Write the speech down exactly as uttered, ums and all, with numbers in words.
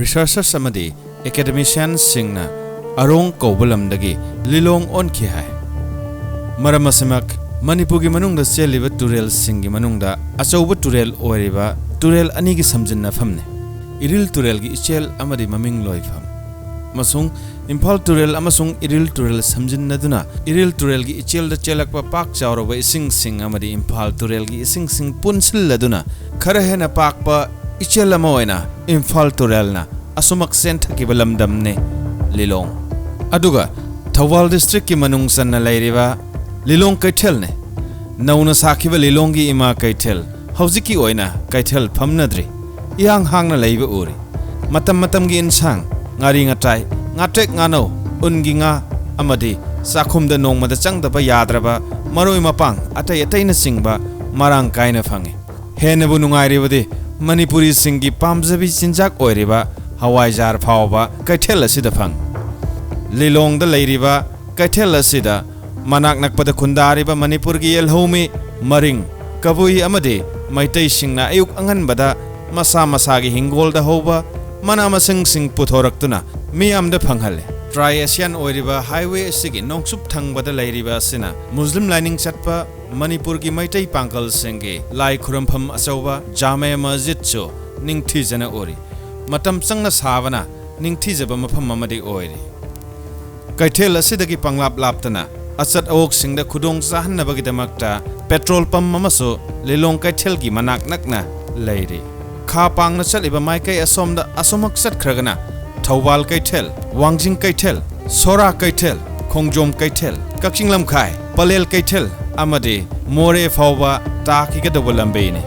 Researchers ꯑꯃꯗꯤ academicianꯁꯤꯡꯅ ꯑꯔꯣꯡ ꯀꯧꯕ ꯂꯝꯗꯒꯤ ꯂꯤꯂꯣꯡ ꯑꯣꯟꯈꯤ ꯍꯥꯏ꯫ ꯃꯔꯝ ꯑꯁꯤꯃꯛ ꯃꯅꯤꯄꯨꯔꯒꯤ ꯃꯅꯨꯡꯗ ꯆꯦꯜꯂꯤꯕ ꯇꯨꯔꯦꯜꯁꯤꯡꯒꯤ ꯃꯅꯨꯡꯗ ꯑꯆꯧꯕ ꯇꯨꯔꯦꯜ ꯑꯣꯏꯔꯤꯕ ꯇꯨꯔꯦꯜ ꯑꯅꯤꯒꯤ ꯁꯝꯖꯤꯟꯅꯐꯝꯅꯤ꯫ ꯏꯔꯤꯜ ꯇꯨꯔꯦꯜꯒꯤ ꯏꯆꯦꯜ ꯑꯃꯗꯤ ꯃꯃꯤꯡ ꯂꯣꯏꯐꯝ ꯑꯃꯁꯨꯡ ꯏꯝꯐꯥꯜ ꯇꯨꯔꯦꯜ ꯑꯃꯁꯨꯡ ꯏꯔꯤꯜ ꯇꯨꯔꯦꯜ ꯁꯝꯖꯤꯟꯅꯗꯨꯅ ꯏꯔꯤꯜ ꯇꯨꯔꯦꯜꯒꯤ ꯏꯆꯦꯜꯗ ꯆꯦꯜꯂꯛꯄ ꯄꯥꯛ ꯆꯥꯎꯔꯕ ꯏꯁꯤꯡꯁꯤꯡ ꯑꯃꯗꯤ ꯏꯝꯐꯥꯜ ꯇꯨꯔꯦꯜꯒꯤ ꯏꯁꯤꯡꯁꯤꯡ ꯄꯨꯟꯁꯤꯜꯂꯗꯨꯅ ꯈꯔ ꯍꯦꯟꯅ ꯄꯥꯛꯄ ꯏꯆꯦꯜ ꯑꯃ ꯑꯣꯏꯅ ꯏꯝꯐꯥꯜ ꯇꯨꯔꯦꯜꯅ ꯑꯁꯨꯃꯛ ꯆꯦꯟꯊꯈꯤꯕ ꯂꯝꯗꯝꯅꯤ ꯂꯤꯂꯣꯡ꯫ ꯑꯗꯨꯒ ꯊꯧꯕꯥꯜ districtꯀꯤ ꯃꯅꯨꯡ ꯆꯟꯅ ꯂꯩꯔꯤꯕ ꯂꯤꯂꯣꯡ ꯀꯩꯊꯦꯜꯅꯤ꯫ ꯅꯧꯅ ꯁꯥꯈꯤꯕ ꯂꯤꯂꯣꯡꯒꯤ ꯏꯃꯥ ꯀꯩꯊꯦꯜ ꯍꯧꯖꯤꯛꯀꯤ ꯑꯣꯏꯅ ꯀꯩꯊꯦꯜ ꯐꯝꯅꯗ꯭ꯔꯤ꯫ ꯏꯍꯥꯡ ꯍꯥꯡꯅ ꯂꯩꯕ ꯎꯔꯤ꯫ ꯃꯇꯝ ꯃꯇꯝꯒꯤ ꯏꯟꯁꯥꯡ, ꯉꯥꯔꯤ ꯉꯇꯥꯏ, ꯉꯥꯇꯦꯛ ꯉꯥꯅꯧ, ꯎꯟꯒꯤ ꯉꯥ ꯑꯃꯗꯤ ꯆꯥꯛꯈꯨꯝꯗ ꯅꯣꯡꯃꯗ ꯆꯪꯗꯕ ꯌꯥꯗ꯭ꯔꯕ ꯃꯔꯣꯏ ꯃꯄꯥꯡ ꯑꯇꯩ ꯑꯇꯩꯅꯆꯤꯡꯕ ꯃꯔꯥꯡ ꯀꯥꯏꯅ ꯐꯪꯏ꯫ ꯍꯦꯟꯅꯕꯨ ꯅꯨꯡꯉꯥꯏꯔꯤꯕꯗꯤ ꯃꯅꯤꯄꯨꯔꯤꯁꯤꯡꯒꯤ ꯄꯥꯝꯖꯕꯤ ꯆꯤꯟꯖꯥꯛ ꯑꯣꯏꯔꯤꯕ ꯍꯋꯥꯏꯖꯥꯔ ꯐꯥꯎꯕ ꯀꯩꯊꯦꯜ ꯑꯁꯤꯗ ꯐꯪ꯫ ꯂꯤꯂꯣꯡꯗ ꯂꯩꯔꯤꯕ ꯀꯩꯊꯦꯜ ꯑꯁꯤꯗ ꯃꯅꯥꯛ ꯅꯛꯄꯗ ꯈꯨꯟꯗꯥꯔꯤꯕ ꯃꯅꯤꯄꯨꯔꯒꯤ ꯌꯦꯜꯍꯧꯃꯤ, ꯃꯔꯤꯡ, ꯀꯕꯨꯏ ꯑꯃꯗꯤ ꯃꯩꯇꯩꯁꯤꯡꯅ ꯑꯌꯨꯛ ꯑꯉꯟꯕꯗ ꯃꯁꯥ ꯃꯁꯥꯒꯤ ꯍꯤꯡꯒꯣꯜꯗ ꯍꯧꯕ ꯃꯅꯥ ꯃꯁꯤꯡꯁꯤꯡ ꯄꯨꯊꯣꯔꯛꯇꯨꯅ ꯃꯤꯌꯥꯝꯗ ꯐꯪꯍꯜꯂꯤ꯫ Tri-Asian ꯑꯣꯏꯔꯤꯕ highway ꯑꯁꯤꯒꯤ ꯅꯣꯡꯆꯨꯞ ꯊꯪꯕꯗ ꯂꯩꯔꯤꯕ ꯑꯁꯤꯅ ꯃꯨꯁꯂꯤꯝ ꯂꯥꯏꯅꯤꯡ ꯆꯠꯄ ꯃꯅꯤꯄꯨꯔꯒꯤ ꯃꯩꯇꯩ ꯄꯥꯡꯒꯜꯁꯤꯡꯒꯤ ꯂꯥꯏ ꯈꯨꯔꯨꯝꯐꯝ ꯑꯆꯧꯕ ꯖꯥꯃꯦ ꯃꯁꯖꯤꯗꯁꯨ ꯅꯤꯡꯊꯤꯖꯅ ꯎꯔꯤ꯫ ꯃꯇꯝ ꯆꯪꯅ ꯁꯥꯕꯅ ꯅꯤꯡꯊꯤꯖꯕ ꯃꯐꯝ ꯑꯃꯗꯤ ꯑꯣꯏꯔꯤ꯫ ꯀꯩꯊꯦꯜ ꯑꯁꯤꯗꯒꯤ ꯄꯪꯂꯥꯞ ꯂꯥꯞꯇꯅ ꯑꯆꯠ ꯑꯋꯣꯛꯁꯤꯡꯗ ꯈꯨꯗꯣꯡ ꯆꯥꯍꯟꯅꯕꯒꯤꯗꯃꯛꯇ petrol pump ꯑꯃꯁꯨ ꯂꯤꯂꯣꯡ ꯀꯩꯊꯦꯜꯒꯤ ꯃꯅꯥꯛ ꯅꯛꯅ ꯂꯩꯔꯤ꯫ ꯈꯥ ꯄꯥꯡꯅ ꯆꯠꯂꯤꯕ ꯃꯥꯏꯀꯩ ꯑꯁꯣꯝꯗ ꯑꯁꯨꯃꯛ ꯆꯠꯈ꯭ꯔꯒꯅ ꯊꯧꯕꯥꯜ ꯀꯩꯊꯦꯜ, ꯋꯥꯡꯖꯤꯡ ꯀꯩꯊꯦꯜ, ꯁꯣꯔꯥ ꯀꯩꯊꯦꯜ, ꯈꯣꯡꯖꯣꯝ ꯀꯩꯊꯦꯜ, ꯀꯛꯆꯤꯡ ꯂꯝꯈꯥꯏ, ꯄꯂꯦꯜ ꯀꯩꯊꯦꯜ ꯑꯃꯗꯤ ꯃꯣꯔꯦ ꯐꯥꯎꯕ ꯇꯥꯈꯤꯒꯗꯧꯕ ꯂꯝꯕꯤꯅꯤ꯫